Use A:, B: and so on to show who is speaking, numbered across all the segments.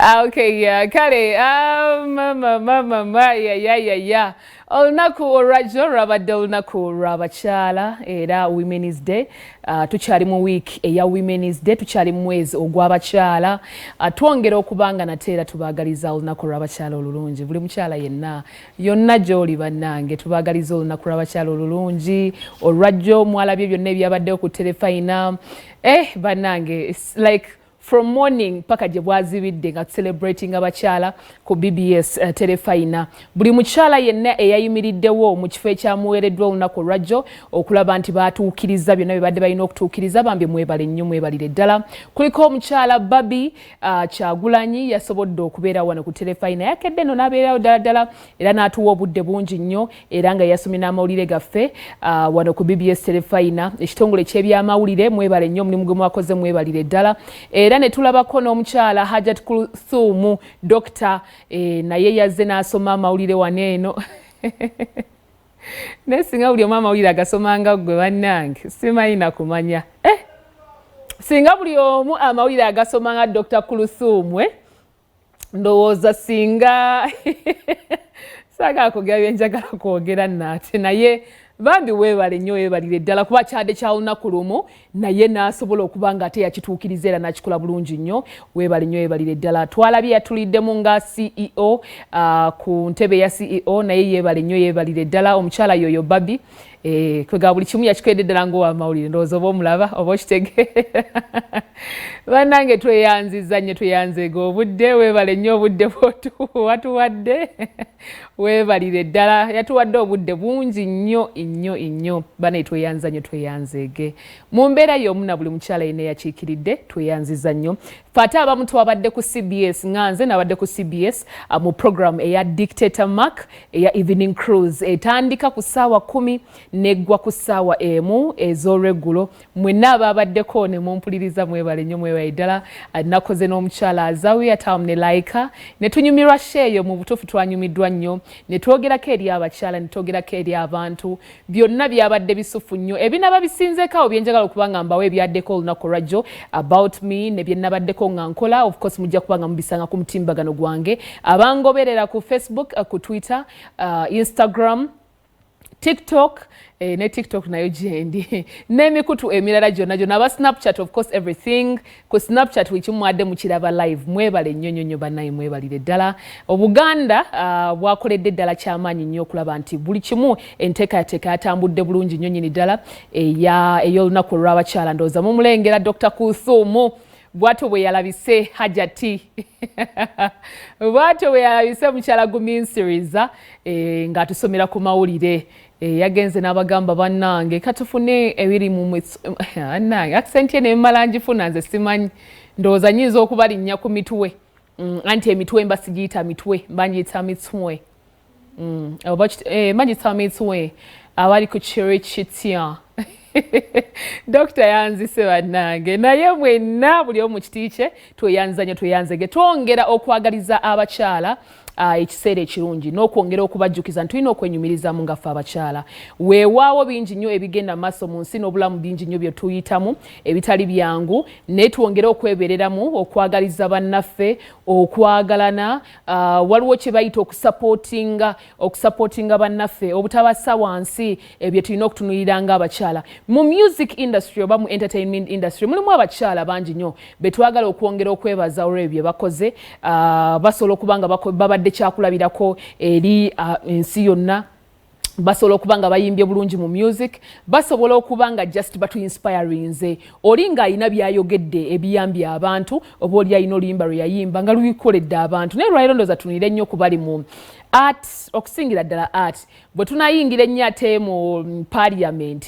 A: Okay, yeah, kale, mama mama ma ya ya ya ya, olunaku olwajjo lwabadde olunaku lw'abakyala era Women's Day. Tukyali mu week eya Women's Day, tukyali mu mwezi ogw'abakyala. Twongera okuba nga nate era tubaagaliza olunaku lw'abakyala olulungi. Buli mukyala yenna yonna gy'oli, bannange, tubaagaliza olunaku lw'abakyala olulungi. Olwajjo mwalabye byonna ebyabaddewo ku Terefayina. Bannange, like from morning paka gye bwazibidde nga celebrating abakyala ku BBS Terefayina. Buli mukyala yenna eyayimiriddewo mu kifo ekyamuweereddwa olunaku olwajjo okulaba nti batuukiriza byonna bye badde balina okutuukiriza, bambi mwebale nnyo, mwebalire ddala. Kuliko omukyala Babi Kyagulanyi, yasobodde okubeera wano ku Terefayina, yakedde nno n'abeerawo ddala ddala era n'atuwa obudde bungi nnyo, era nga yasomye n'amawulire gaffe wano ku BBS Terefayina. Ekitongole ky'ebyamawulire, mwebale nnyo omulimu gwe mwakoze, mwebalire ddala. Era ne tulabako n'omukyala Hajat Kulthumu Dokita, naye yazze n'asoma amawulire wano eno. Naye singa buli omu amawulire agasomanga ggwe, bannange, simanyi nakumanya. Singa buli omu amawulire agasoma nga Dr Kuluthumu, ndowooza singa saagala kwogera byenjagala kwogera naate. Naye bambi weebale nnyo, weebalire ddala, kuba kyadde kya lunaku lumu naye n'asobola okuba nga ate yakituukiriza era n'akikola bulungi nnyo. Weebale nnyo, weebalire ddala. Twalabye yatuliddemu nga CEO, ku ntebe ya CEO, naye yeebale nnyo, yeebalire ddala omukyala yoyo Babi. Kwega buli kimu yakikwedde ddala ng'owamawulire. Ndowooza oba omulaba oba okitegeera. Bannange, tweyanziza nnyo, tweyanzeega obudde. Weebale nnyo obudde watuwadde, weebalire ddala. Yatuwadde obudde bungi nnyo nnyo nnyo. Banaye, tweyanza nnyo, tweyanzeege. Mu mbeera y'omu na buli mukyala yenna yakiikiridde, tweyanziza nnyo. Fe ate abamu twabadde ku CBS, nga nze nabadde ku CBS mu program eya Dictator Mark eya Evening Cruise, etandika ku ssaawa 10 neggwa ku ssaawa 1 ez'olweggulo. Mwenna ababaddeko ne mumpuliriza, mwebale nnyo, mwebale ddala. Nakoze n'omukyala Azawi Tam ne Laika ne tunyumirwa show eyo. Mu butuufu twanyumiddwa nnyo ne twogerako eri abakyala, ne twogerako eri abantu. Byonna byabadde bisufu nnyo. Ebinaba bisinzeeko awo byenjagala okuba nga mbawo ebyaddeko olunaku olwajjo about me ne bye nabaddeko nga nkola, of course mujja kuba nga mubisanga ku mutimbagano gwange. Abangoberera ku Facebook, ku Twitter, Instagram, TikTok, ne TikTok nayo gyendi n'emikutu emirala gyonna gyonna, aba Snapchat, of course everything ku Snapchat wikimu mwadde mukiraba live. Mwebale nnyo nnyo nnyo, bannaye, mwebalire ddala. Obuganda bwakoledde ddala kyamaanyi nnyo okulaba nti buli kimu enteekateeka yatambudde bulungi nnyo nnyini ddala ey'olunaku olw'abakyala. Ndowooza mumulengera Dr Kulthumu bwatyo bwe yalabise, Hajati bwatyo bwe yalabise, mukyala Guminsiriza, ng'atusomera ku mawulire. Yagenze n'abagamba, "Bannange, katufune ebiri mu bannange." Accent ye nemmala ngifuna nze simanyi, ndowooza nyinza okubalinnya ku mitwe. Anti emitwe mba sigiyita mitwe, mba ngiyita mitwe. Mba ngiyita mitwe. Abali ku kiri kitya? Dokita yanzise, bannange. Naye mwenna buli omu mu kiti kye, tweyanza nnyo, tweyanzege. Twongera okwagaliza abakyala ekiseera ekirungi n'okwongera okubajjukiza nti tulina okwenyumirizamu nga ffe abakyala. Weewaawo bingi nnyo ebigenda maaso mu nsi n'obulamu, bingi nnyo bye tuyitamu ebitali byangu, naye twongere okwebereramu, okwagaliza bannaffe, okwagalana. Waliwo kye bayita okusupportinga bannaffe, obutabassa wansi. Ebyo tulina okutunulira ng'abakyala. Mu music industry oba mu entertainment industry mulimu abakyala bangi nnyo betwagala okwongera okwebaza olwebyo bye bakoze. Basobola okuba nga babadde kyakulabirako eri ensi yonna, basobola okuba nga bayimbye bulungi mu music, basobola okuba nga just batuinspirinze. Oli ng'alina byayogedde ebiyambye abantu, oba oli alina oluyimba lwe yayimba nga lubikoledde abantu. Naye lwaliro ndowooza tunire nnyo ku bali mu art, okusingira ddala art. Bwe tunayingira ennyo ate mu parliament,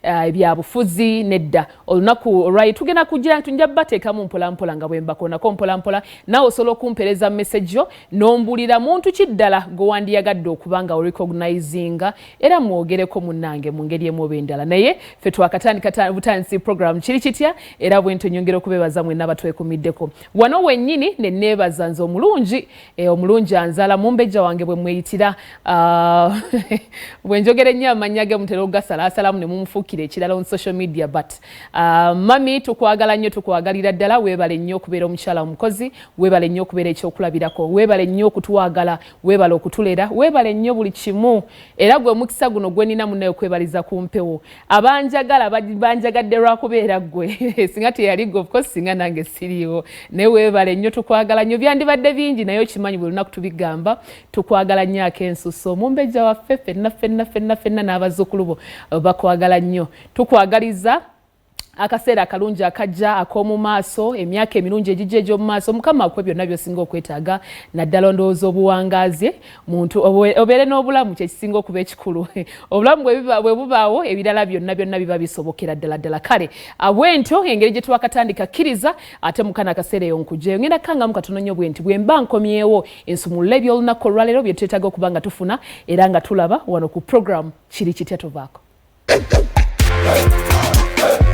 A: ebyabufuzi, nedda. Olunaku olwayi tugenda kugira tunja bateekamu mpolampola nga bwe mbakonako mpolampola. Naawe osobola okumpeereza message yo n'ombuulira muntu ki ddala gwe wandiyagadde okuba nga orecognizinga era mwogereko munnange mu ngeri emu oba endala. Naye ffe twakatandika butandisi program Kiri Kitya, era bwe ntyo nyongera okubeebaza mwenna batwekumiddeko wano wennyini ne neebaza nze omulungi, omulungi anzaala mumbejja. Wange bwe mweyitira, bwe njogera ennyo amannya ge mutera okugasalaasalamu ne mumufuukira ekirala on social media. But mami, tukwagala nnyo, tukwagalira ddala. Weebale nnyo okubeera omukyala omukozi, weebale nnyo okubeera ekyokulabirako, weebale nnyo okutwagala, weebale okutulera, weebale nnyo buli kimu. Era gwe omukisa guno gwe nina munnaye okwebaliza ku mpewo. Abanjagala banjagadde lwakubeera ggwe. Singa teyali gwe, of course singa nange siriiwo. Naye weebale nnyo, tukwagala nnyo. Byandibadde bingi, naye okimanyi buli lunaku tubigamba. Tukwagala nnyo ak'ensusso, omumbejja waffe. Ffenna ffenna ffenna ffenna n'abazzukulu bo bakwagala nnyo. Tukwagaliza akaseera akalungi akajja ak'omu maaso, emyaka emirungi egijja egy'omu maaso. Mukama akuwe byonna by'osinga okwetaaga, naddala ndowooza obuwangaazi, muntu obeere n'obulamu, kyekisinga okuba ekikulu. Obulamu bwe bubaawo, ebirala byonna byonna biba bisobokera ddala ddala. Kale bwentyo engeri gye twakatandika, kkiriza ate mukana akaseera eyo nkujeyo. Ngenda kangamu katono nnyo bwe nti bwe mba nkomyewo ensumulula eby'olunaku olwaleero bye twetaaga okuba nga tufuna era nga tulaba wano ku program Kiri Kitya. Tuvaako.